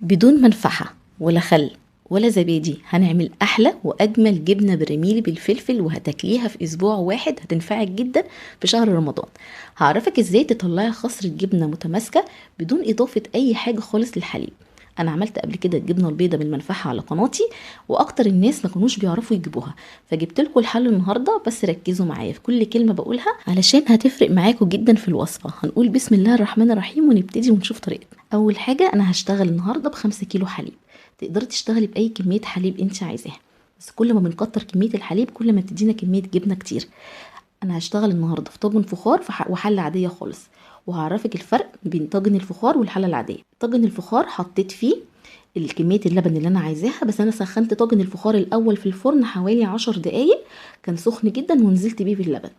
بدون منفحة ولا خل ولا زبادي. هنعمل أحلى وأجمل جبنة برميلي بالفلفل، وهتاكليها في أسبوع واحد، هتنفعك جدا في شهر رمضان. هعرفك ازاي تطلعي خصرة جبنة متماسكة بدون إضافة أي حاجة خالص للحليب. أنا عملت قبل كده الجبنة البيضاء بالمنفحة على قناتي، وأكتر الناس ما كانوش بيعرفوا يجيبوها، فجبت لكم الحل النهارده. بس ركزوا معايا في كل كلمة بقولها علشان هتفرق معاكم جدا في الوصفة. هنقول بسم الله الرحمن الرحيم ونبتدي ونشوف طريقتنا. أول حاجة أنا هشتغل النهارده ب5 كيلو حليب. تقدري تشتغلي بأي كمية حليب انت عايزاها، بس كل ما بنكتر كمية الحليب كل ما تدينا كمية جبنة كتير. أنا هشتغل النهارده في طاجن فخار وحلة عادية خالص، وهعرفك الفرق بين طاجن الفخار والحله العادية. طاجن الفخار حطيت فيه الكمية اللبن اللي انا عايزاها، بس انا سخنت طاجن الفخار الاول في الفرن حوالي 10 دقايق، كان سخن جدا ونزلت بيه باللبن.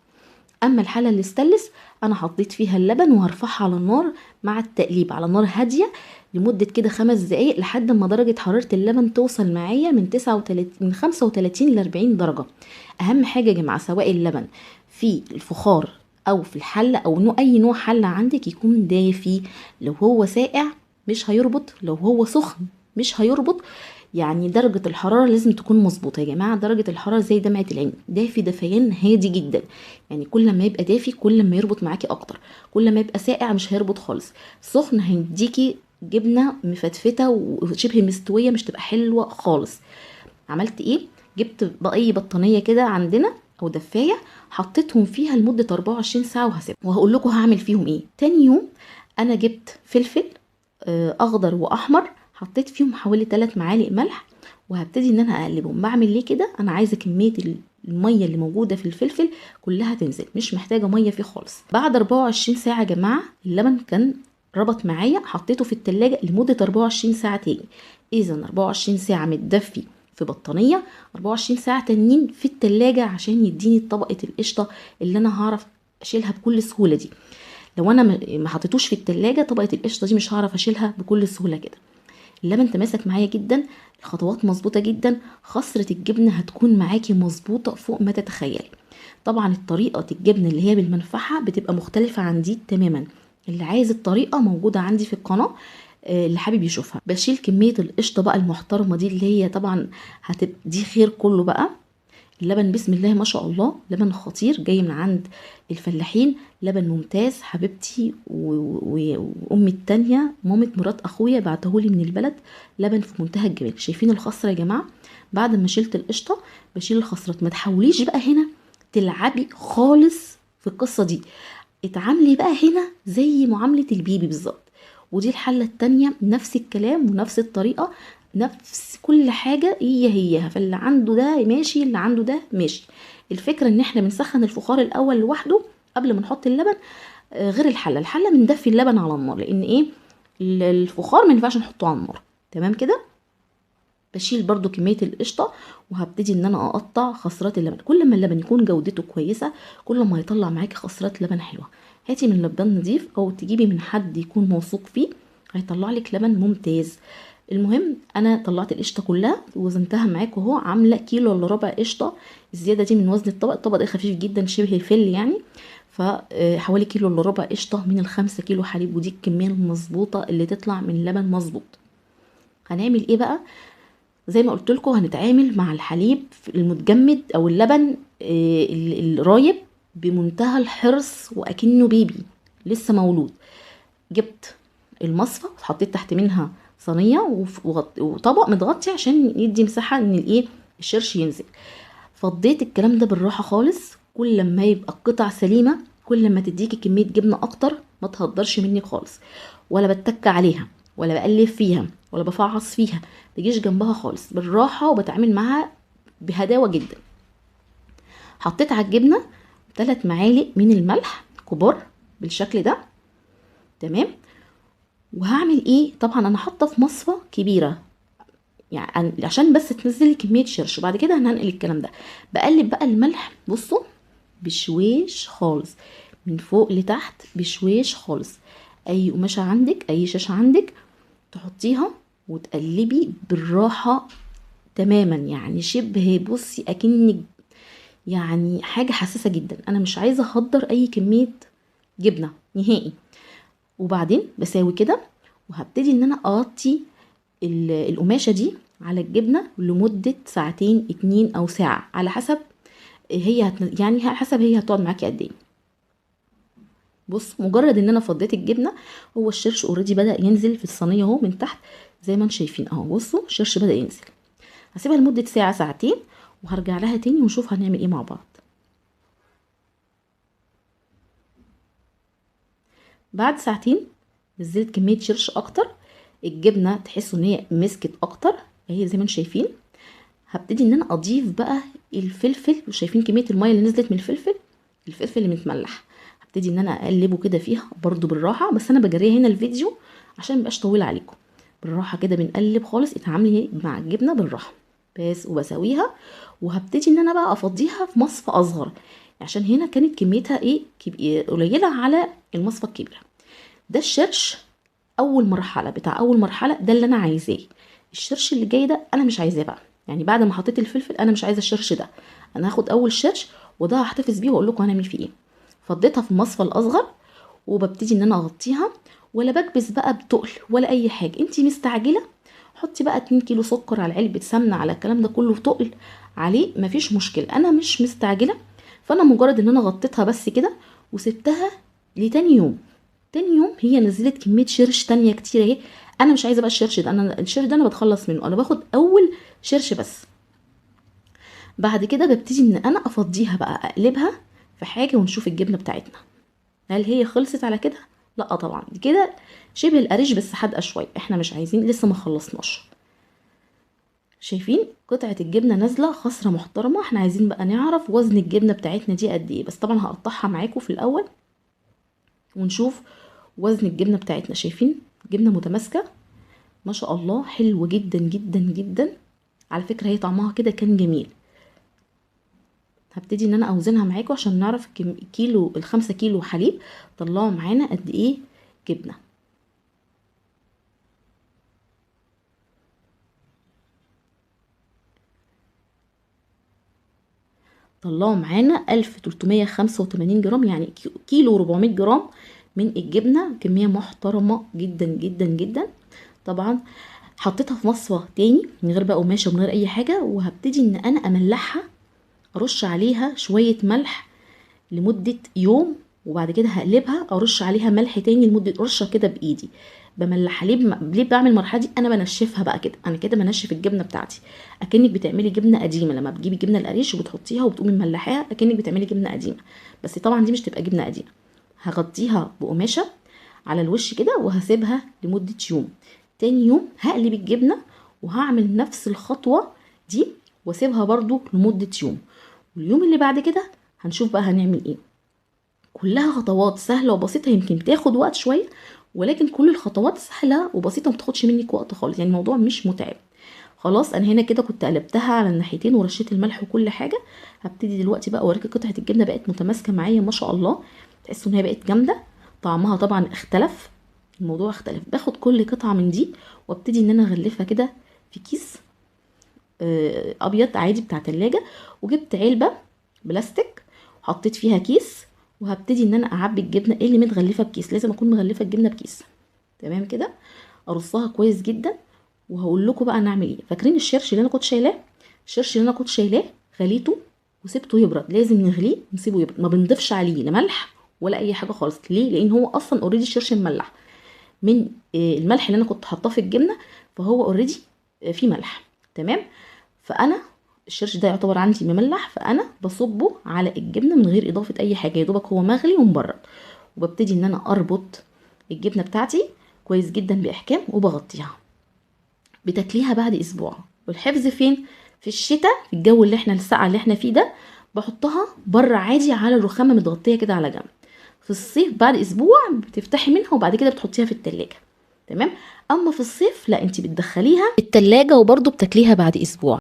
اما الحلة اللي استلس انا حطيت فيها اللبن وهرفعها على النار مع التقليب على نار هادية لمدة كده 5 دقايق، لحد ما درجه حرارة اللبن توصل معايا من 39 من 35 ل 40 درجه. اهم حاجة يا جماعة، سواء اللبن في الفخار او في الحلة او نوع اي نوع حله عندك يكون دافي. لو هو ساقع مش هيربط، لو هو سخن مش هيربط. يعني درجه الحرارة لازم تكون مظبوطة يا جماعة. درجه الحرارة زي دمعه العين، دافي دفيان هادي جدا. يعني كل ما يبقى دافي كل ما يربط معاكي اكتر، كل ما يبقى ساقع مش هيربط خالص. سخن هيديكي جبنه مفتفته وشبه مستوية، مش تبقى حلوة خالص. عملت ايه؟ جبت اي بطانيه كده عندنا او دفايه، حطيتهم فيها لمدة 24 ساعة وهسيبهم، وهقول لكم هعمل فيهم ايه. تاني يوم انا جبت فلفل اخضر واحمر، حطيت فيهم حوالي 3 معالق ملح، وهبتدي ان انا اقلبهم. بعمل ليه كده؟ انا عايزه كمية المية اللي موجودة في الفلفل كلها تنزل، مش محتاجه مية فيه خالص. بعد 24 ساعة يا جماعة اللبن كان ربط معايا، حطيته في التلاجة لمدة 24 ساعة تاني. اذا 24 ساعة متدفي في بطانيه، 24 ساعة تانيين في التلاجة عشان يديني طبقه القشطه اللي انا هعرف اشيلها بكل سهولة دي. لو انا ما حطيتوش في التلاجة طبقه القشطه دي مش هعرف اشيلها بكل سهولة كده. اللبن تماسك معايا جدا، الخطوات مظبوطة جدا، خصره الجبنة هتكون معاكي مظبوطة فوق ما تتخيلي. طبعا الطريقة الجبنة اللي هي بالمنفحه بتبقى مختلفة عن دي تماما. اللي عايز الطريقة موجودة عندي في القناة، اللي حابب يشوفها. بشيل كمية القشطه بقى المحترمة دي اللي هي طبعا هتبقى دي خير كله بقى. اللبن بسم الله ما شاء الله لبن خطير جاي من عند الفلاحين، لبن ممتاز. حبيبتي وامي التانية مامة مرات اخويا بعتهولي من البلد، لبن في منتهى الجمال. شايفين الخصره يا جماعة؟ بعد ما شلت القشطه بشيل الخصرات. ما تحاوليش بقى هنا تلعبي خالص في القصة دي، اتعاملي بقى هنا زي معاملة البيبي بالظبط. ودي الحلة التانية نفس الكلام ونفس الطريقة، نفس كل حاجة هي هيها. فاللي عنده ده ماشي، اللي عنده ده ماشي. الفكرة ان احنا بنسخن الفخار الاول لوحده قبل ما نحط اللبن، غير الحلة. الحلة بندفي اللبن على النار، لان ايه الفخار ما ينفعش نحطه على النار. تمام كده. بشيل برضو كمية القشطه وهبتدي ان انا اقطع خصرات اللبن. كل ما اللبن يكون جودته كويسة كل ما هيطلع معاكي خصرات لبن حلوة. هاتي من لبان نظيف او تجيبي من حد يكون موثوق فيه، هيطلع لك لبن ممتاز. المهم انا طلعت القشطه كلها وزنتها معاكم اهو، عامله كيلو الا ربع قشطه. الزيادة دي من وزن الطبق، الطبق ده خفيف جدا شبه فل يعني، فحوالي كيلو الا ربع قشطه من ال5 كيلو حليب، ودي الكمية المظبوطه اللي تطلع من لبن مظبوط. هنعمل ايه بقى؟ زي ما قلت لكم هنتعامل مع الحليب المتجمد او اللبن الرايب بمنتهى الحرص واكنه بيبي لسه مولود. جبت المصفى وحطيت تحت منها صينية وطبق متغطي عشان يدي مساحة ان الايه الشرش ينزل. فضيت الكلام ده بالراحة خالص. كل ما يبقى القطع سليمة كل ما تديكي كمية جبنه اكتر، ما تهدرش مني خالص، ولا بتك عليها ولا بقلب فيها ولا بفعص فيها، تجيش جنبها خالص، بالراحة وبتعامل معاها بهداوه جدا. حطيت على الجبنة 3 معالق من الملح كبار بالشكل ده. تمام. وهعمل ايه؟ طبعا انا حاطه في مصفى كبيرة يعني عشان بس تنزل كمية شرش، وبعد كده هننقل الكلام ده. بقلب بقى الملح، بصوا بشويش خالص من فوق لتحت، بشويش خالص. اي قماشة عندك اي شاشة عندك تحطيها وتقلبي بالراحة تماما، يعني شبه بصي اكنك يعني حاجة حساسة جدا. انا مش عايزه اهدر اي كمية جبنه نهائي. وبعدين بساوي كده، وهبتدي ان انا اغطي القماشه دي على الجبنة لمدة ساعتين 2 او ساعة، على حسب هي يعني على حسب هي هتقعد معاكي قد ايه. بص مجرد ان انا فضيت الجبنة هو الشرش already بدا ينزل في الصينية اهو من تحت زي ما انتم شايفين اهو. بصوا الشرش بدا ينزل. هسيبها لمدة ساعة ساعتين وهرجع لها تاني ونشوف هنعمل ايه مع بعض. بعد ساعتين نزلت كمية شرش اكتر، الجبنة تحسوا ان هي مسكت اكتر اهي زي ما انتم شايفين. هبتدي ان انا اضيف بقى الفلفل، وشايفين كمية المية اللي نزلت من الفلفل، الفلفل اللي متملح هبتدي ان انا اقلبه كده فيها برضو بالراحة، بس انا بجريها هنا الفيديو عشان ميبقاش طويل عليكم. بالراحة كده بنقلب خالص، اتعاملي مع الجبنة بالراحة بس، وبسويها. وهبتدي ان انا بقى افضيها في مصفى اصغر، عشان هنا كانت كميتها ايه قليله على المصفى الكبيرة. ده الشرش اول مرحلة، بتاع اول مرحلة ده اللي انا عايزاه. الشرش اللي جاي ده انا مش عايزاه بقى، يعني بعد ما حطيت الفلفل انا مش عايزه الشرش ده، انا هاخد اول شرش وده هحتفظ بيه واقول لكم هنعمل فيه ايه. فضيتها في المصفى الاصغر وببتدي ان انا اغطيها، ولا بكبس بقى بتقل ولا اي حاجة. انتي مستعجلة حطي بقى 2 كيلو سكر على علبة سمنه على الكلام ده كله تقل عليه، مفيش مشكلة. انا مش مستعجلة، فانا مجرد ان انا غطيتها بس كده وسبتها لتاني يوم. تاني يوم هي نزلت كمية شرش تانية كتير اهي. انا مش عايزه بقى الشرش ده، انا الشرش ده انا بتخلص منه، انا باخد اول شرش بس. بعد كده ببتدي ان انا افضيها بقى، اقلبها في حاجة ونشوف الجبنة بتاعتنا هل هي خلصت على كده. لا طبعا دي كده شبه القريش بس حادقه شوية، احنا مش عايزين، لسه ما خلصناش. شايفين قطعه الجبنة نازله خسره محترمه. احنا عايزين بقى نعرف وزن الجبنة بتاعتنا دي قد ايه، بس طبعا هقطعها معاكم في الاول ونشوف وزن الجبنة بتاعتنا. شايفين جبنه متماسكة ما شاء الله، حلو جدا جدا جدا. على فكرة هي طعمها كده كان جميل. هبتدي ان انا اوزنها معاكم عشان نعرف كيلو ال5 كيلو حليب طلعوا معانا قد ايه جبنه. طلعوا معانا 1385 جرام، يعني كيلو 400 جرام من الجبنة، كمية محترمه جدا جدا جدا. طبعا حطيتها في مصفى تاني من غير بقى قماشة ومن غير اي حاجة، وهبتدي ان انا املحها، ارش عليها شوية ملح لمدة يوم، وبعد كده هقلبها ارش عليها ملح تاني لمدة رشه كده بايدي بملحها. ليه بعمل المرحلة دي؟ انا بنشفها بقى كده، انا كده بنشف الجبنة بتاعتي، اكنك بتعملي جبنه قديمة. لما بتجيبي جبنه القريش وبتحطيها وبتقومي مملحاها اكنك بتعملي جبنه قديمة، بس طبعا دي مش تبقى جبنه قديمة. هغطيها بقماشه على الوش كده وهسيبها لمدة يوم. تاني يوم هقلب الجبنة وهعمل نفس الخطوة دي واسيبها برضو لمدة يوم، واليوم اللي بعد كده هنشوف بقى هنعمل ايه. كلها خطوات سهلة وبسيطة، يمكن تاخد وقت شوية، ولكن كل الخطوات سهلة وبسيطة ما بتاخدش منك وقت خالص، يعني الموضوع مش متعب. خلاص انا هنا كده كنت قلبتها على الناحيتين ورشيت الملح وكل حاجة. هبتدي دلوقتي بقى اوريكي قطعه الجبنة بقت متماسكة معايا ما شاء الله، تحسوا ان هي بقت جامدة، طعمها طبعا اختلف، الموضوع اختلف. باخد كل قطعه من دي وابتدي ان انا اغلفها كده في كيس ابيض عادي بتاع تلاجة، وجبت علبة بلاستيك وحطيت فيها كيس، وهبتدي ان انا اعبي الجبنة اللي متغلفه بكيس. لازم اكون مغلفه الجبنة بكيس تمام كده، ارصها كويس جدا. وهقول لكم بقى نعمل ايه. فاكرين الشرش اللي انا كنت شايلاه؟ الشرش اللي انا كنت شايلاه غليته وسبته يبرد، لازم نغليه ونسيبه يبرد، ما بنضيفش عليه لا ملح ولا اي حاجة خالص. ليه؟ لان هو اصلا already الشرش مملح من الملح اللي انا كنت حاطاه في الجبنة، فهو already فيه ملح تمام. فانا الشرش ده يعتبر عندي مملح، فانا بصبه على الجبنة من غير اضافه اي حاجة، يا دوبك هو مغلي ومبرد. وببتدي ان انا اربط الجبنة بتاعتي كويس جدا باحكام وبغطيها. بتاكليها بعد اسبوع. والحفظ فين؟ في الشتاء، في الجو اللي احنا السقعه اللي احنا فيه ده، بحطها بره عادي على الرخامه متغطيه كده على جنب. في الصيف بعد اسبوع بتفتحي منها وبعد كده بتحطيها في التلاجة تمام. اما في الصيف لا، انت بتدخليها التلاجة وبرده بتاكليها بعد اسبوع.